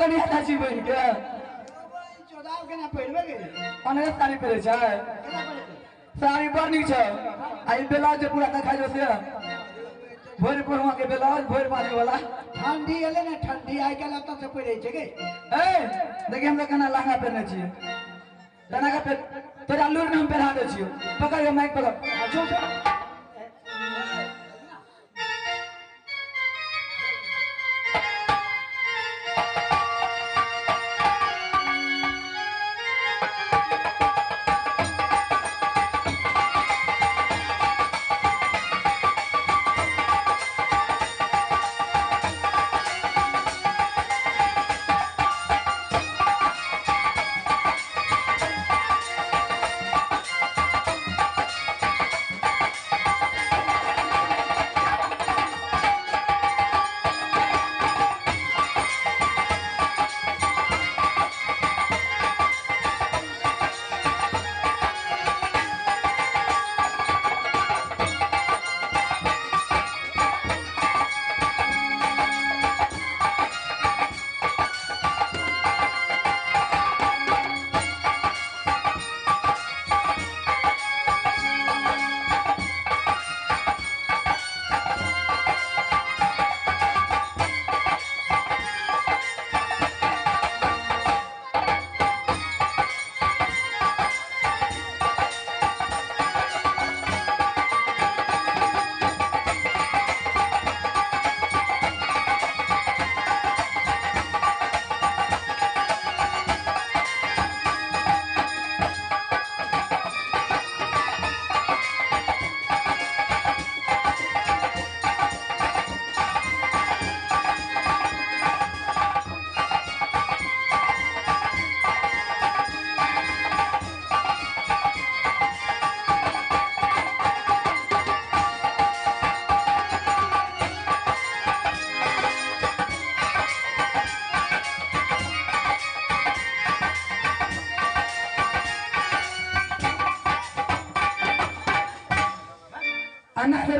नचनिया चाची बन के चोदाव के ना पहिरबे गे अनेक साड़ी पहिरे छै साड़ी बड़ नीक छै आ ई ब्लाउज जे पूरा देखा जो से भोर पहुआ के ब्लाउज भोर बाजे वाला ठंडी एले ना ठंडी आइ काल्हि एतऽ से पहिरै छै गे ए देखिए हम केना लहंगा पहिरने छियै लहंगा के तोरा लूर में हम पहिरा दै छियौ पकड़ के माइक पकड़ जो जो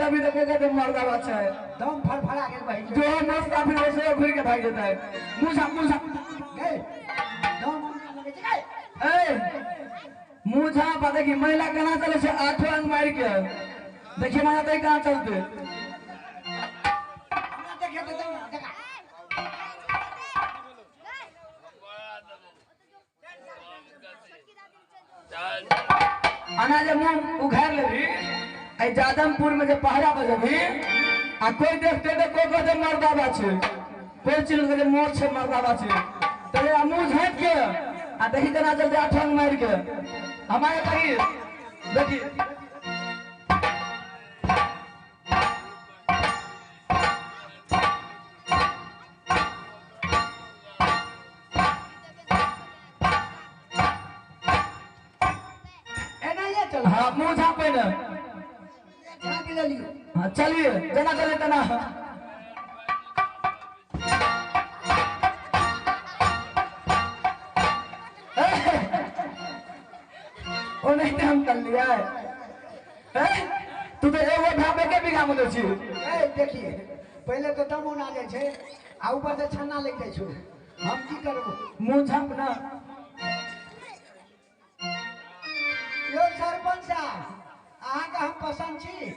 अभी देखेगा तो मर्दा बच्चा है दम फड़फड़ा गेल भाई जो मस्त फिर वैसे घूर के भाग जाता है मुझा मुझा गए दम लगे छै ए मुझा पता की महिला केना चले छै आठो अंग मार के देखिए मजा ते कहां चलते हमरा देखे त देखा अना जे मुंह उघार लेबी आई जादमपुर में जे पहरा बजबी आ कोई देखते तो कोई कहते मर्दाबा छै कोई चिन्ह के मोर छै मर्दाबा छै तो ये मुंह झाँप के आ देखी केना चलते आठंग मार के हमारे कही देखी एना चल हाँ मुंह झाँपे ना हाँ चलिए जना चले तना ओ नहीं तो हम कर लिया है तू तो एगो ढाबे के बीघा में छी ए देखिए पहले तो दम उना जाय छै आ ऊपर से छन्ना लग जाय छै हम की करबो मुंह झाँप ना यो सरपंच साहब अहाँ के हम पसंद छी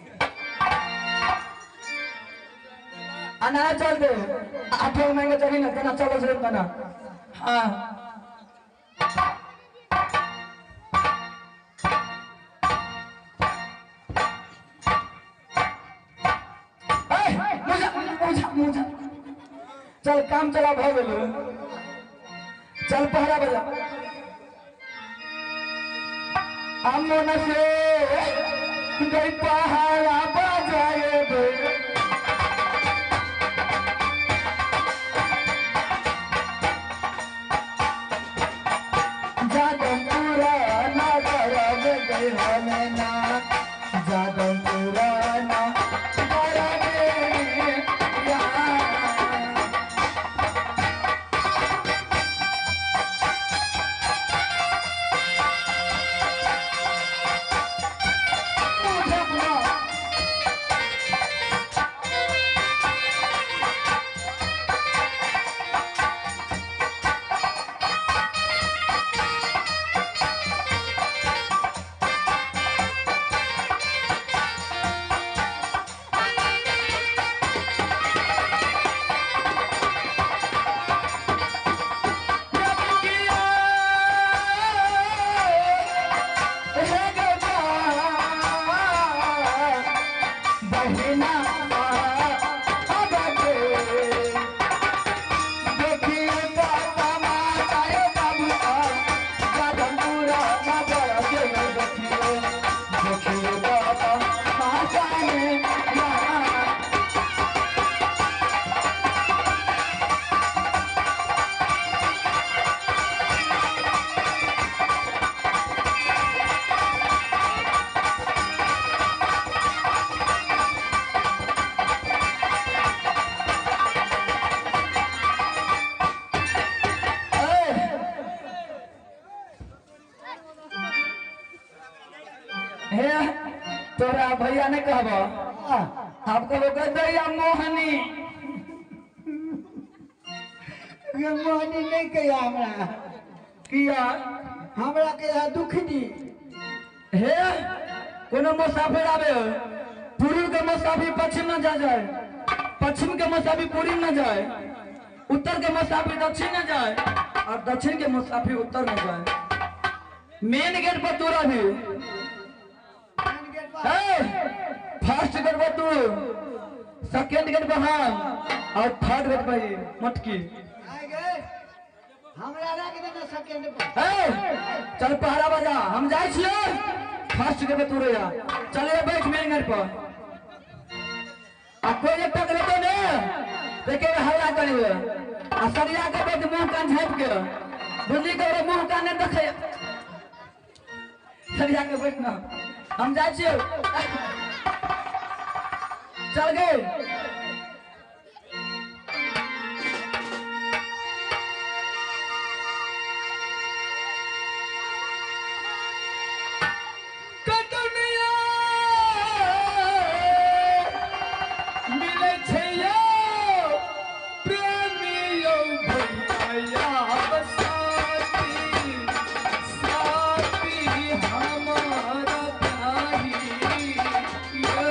अना चल दे आठो महीने चली ना तना चलो से तना हाँ ए मुझा मुझा चल काम चला भ गेलो चल पहरा बजा अमन से गई पहाड़ा बजाए बे जादमपुरा नगर में गई हमें जादमपुरा नगर में यहाँ। बहिना अब के देखियो बाबा माता यो बाबू जादमपुर नगर के देखियो देखियो बाबा माता ने हे तोरा भैया नहीं कहबो आप कहबो गदैया मोहनी। ये मोहनी नहीं कहिया हमरा। किया? हमरा कहिया दुखनी। हे कोनो मुसाफिर आवे पूर्व के मुसाफिर पश्चिम न जा जाए, पश्चिम के मुसाफिर पूर्व न जाए, उत्तर के मुसाफिर दक्षिण न जाए और दक्षिण के मुसाफिर उत्तर न जाए। मेन गेट पर तोरा भी फर्स्ट गेट पर तू, सेकेंड गेट पर हम और थर्ड गेट पर ये मटकी। हमरा राख देना सेकेंड पर। चल पहरा बजा, हम जाए छियै फर्स्ट गेट पर तू रहिया। चल बैठ मेन गेट पर आ कोई जे टकरेतो ने देखे हल्ला करियो आ सरिया के बैठ मुंह कान झाँप के बुझली के मुंह कान नहीं देखे सरिया के बैठ ना हम जाए छियै। चल गए कटनिया मिले छै यौ प्रेमी यौ भैया साथी साथी हमारा भाई यौ।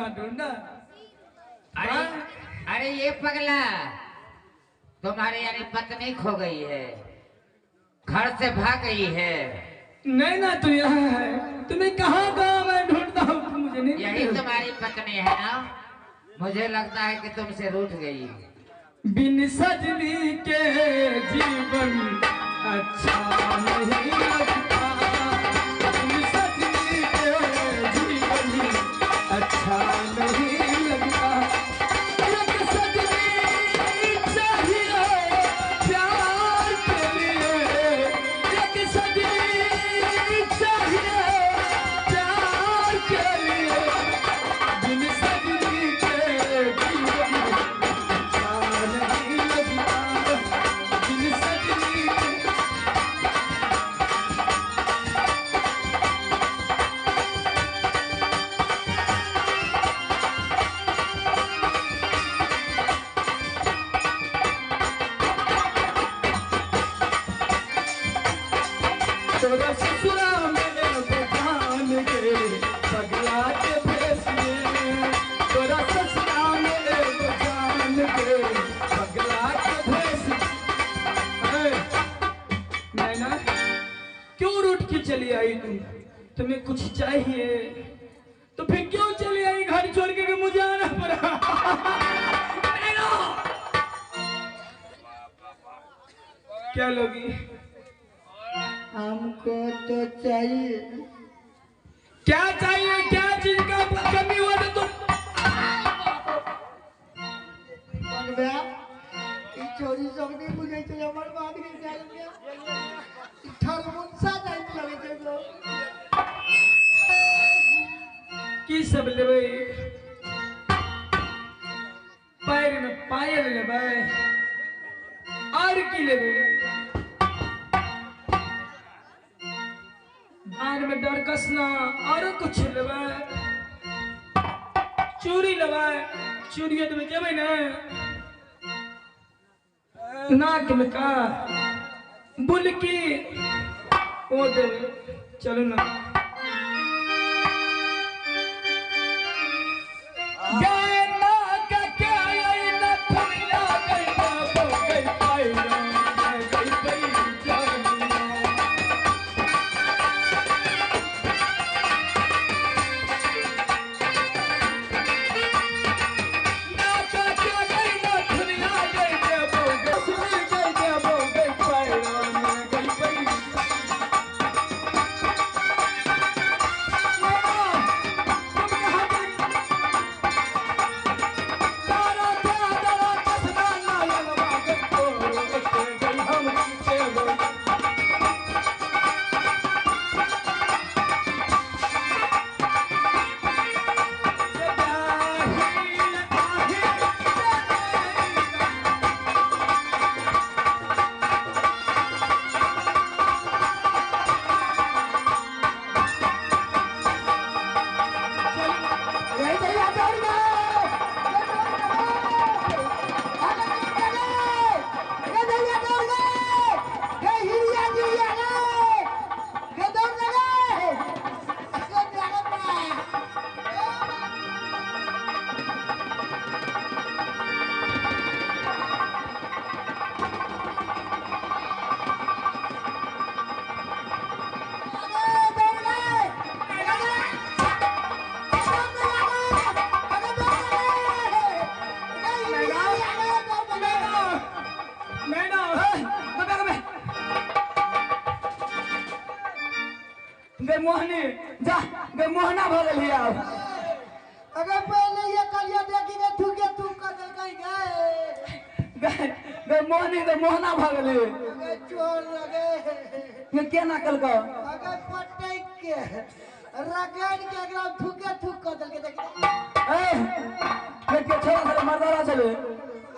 कहाँ ढूंढा? अरे अरे ये पगला, तुम्हारी यानी पत्नी खो गई है, घर से भाग गई है। नहीं ना, तू यहाँ है, तुम्हें कहाँ कहाँ मैं ढूंढता हूँ, मुझे नहीं। यही तुम्हारी पत्नी है ना? मुझे लगता है कि तुमसे रूठ गई। बिन सजनी के जीवन अच्छा नहीं लगता, बिन सजनी के जीवन अच्छा नहीं लगता। एक सजनी चाहिए प्यार के लिए, एक सजनी चाहिए प्यार के लिए, बिन सजनी के जीवन अच्छा नहीं लगता, बिन सजनी के। तोरा ससुरा में बजान के पगला के भेष में, तोरा ससुरा में बजान के पगला के भेष में। नैना क्यों रूठ के चली आई तुम? तुम्हें कुछ चाहिए तो फिर क्यों चली आई घर छोड़ के मुझे आना पड़ा? नैना क्या लोगी? हमको तो चाहिए। क्या चाहिए? क्या चीज का कमी हुआ तो तुम चोरी सब नहीं बुझे छै, हमर बात के जान के ठरमुनसा जाइत लगे छै। की सब लेबै? पैर में पायल लेबै और की लेबै? आर में डर कसना और कुछ लेबै? चूड़ी लेबै? चूड़ी तो जेबै ने नाक में का बुलकी ओ देबै। चलो ना मोहनी जा गे मोहना भ गेल आब। अगर पहले ये कलिया देखी के थूके थूक कर देलकै गे। गे मोहनी गे मोहना भ गेल। अगर चोर लगे ये केना कलको? अगर पटक के रगड़ के एकरा थूके थूक कर देलकै देखी। ए ये के छोरा चले मर्दाना चले।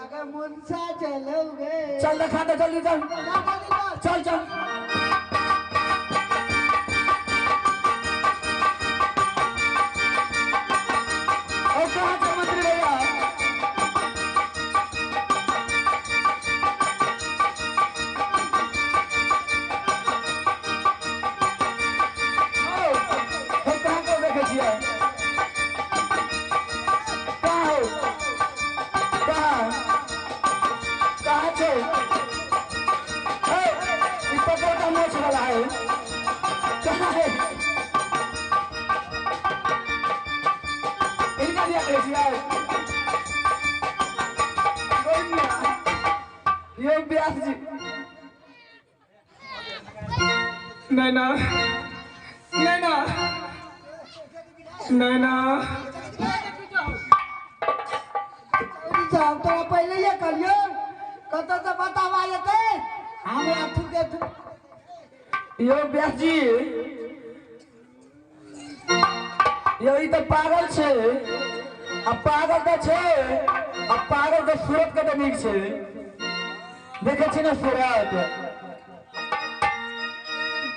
अगर मुंसा चलो गे। चल दिखा दे जल्दी चल चल चल। यो व्यास जी नैना नैना नैना साहब तोरा पहले ये करियो कत से बतावा जेते हमरा थुके थु। यो व्यास जी यो ई तो पागल छे आ पागल तो छे आ पागल के सूरत के नीक छे देखे छी ना सूरत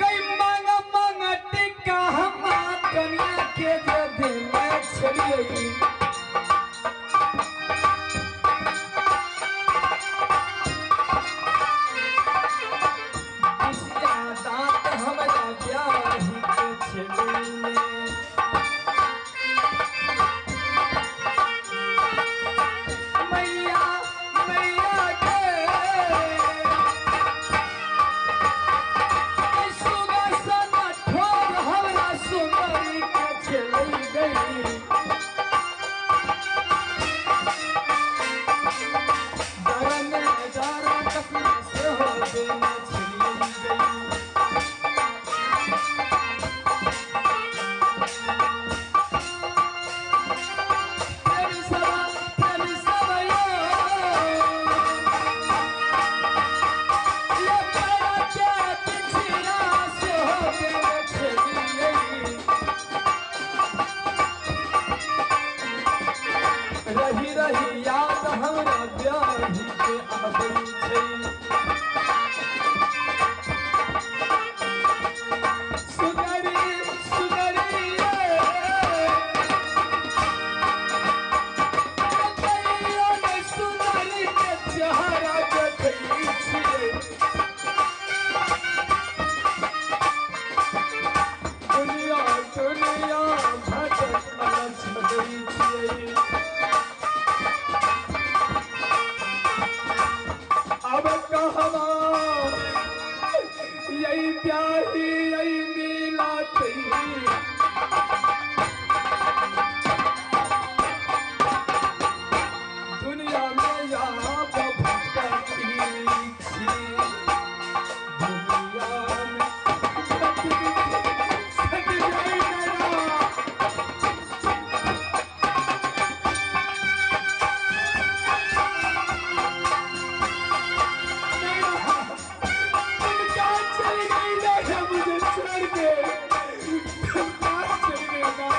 गई मांग मांग टिका हम कन्या के जे दिल छलिए दांत हमरा ब्याही के छलिए मैया मैया के सुगा सना ठोर हमरा सुंदरी के छलई गई दरने दरा कसम से हो देना छलिए गई प्रेमी सवा यो ये पैरा के पिछड़ा से हो देना छलिए रही रही याद हमरा ब्याही के आबै छै सुनरी सुनरी ये ने सुनरी के चेहरा देखै छियै दुनिया दुनिया भटकल छलै छियै अब कहवा यही प्यारी यही मिला दुनिया में यहाँ भटकी छी दुनिया में सट गई मेरा। तुम कहाँ चली गई ना मुझे छोड़ के तुम कहाँ चली गई ना।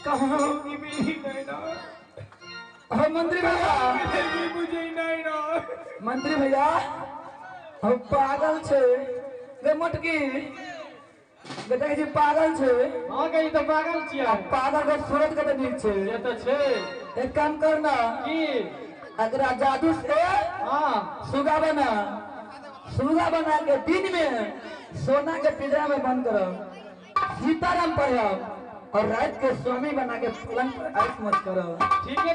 कहाँ होगी मेरी नैना? हम मंत्री भैया मिलेगी मुझे नैना। मंत्री भैया हम पागल छे गे मोटकी गे देखै छी पागल छे। हाँ गई तो पागल छियै। आ पागल के सूरत कते नीक छे। से तो छे। एक काम कर ना की अगरा जादू से हाँ सुगा बना सुगा बना के दिन में सोना के पिंजरा में बंद करब सीताराम पढ़ब और रात के स्वामी बना के पलंग पर ऐश मत करब। ठीक है।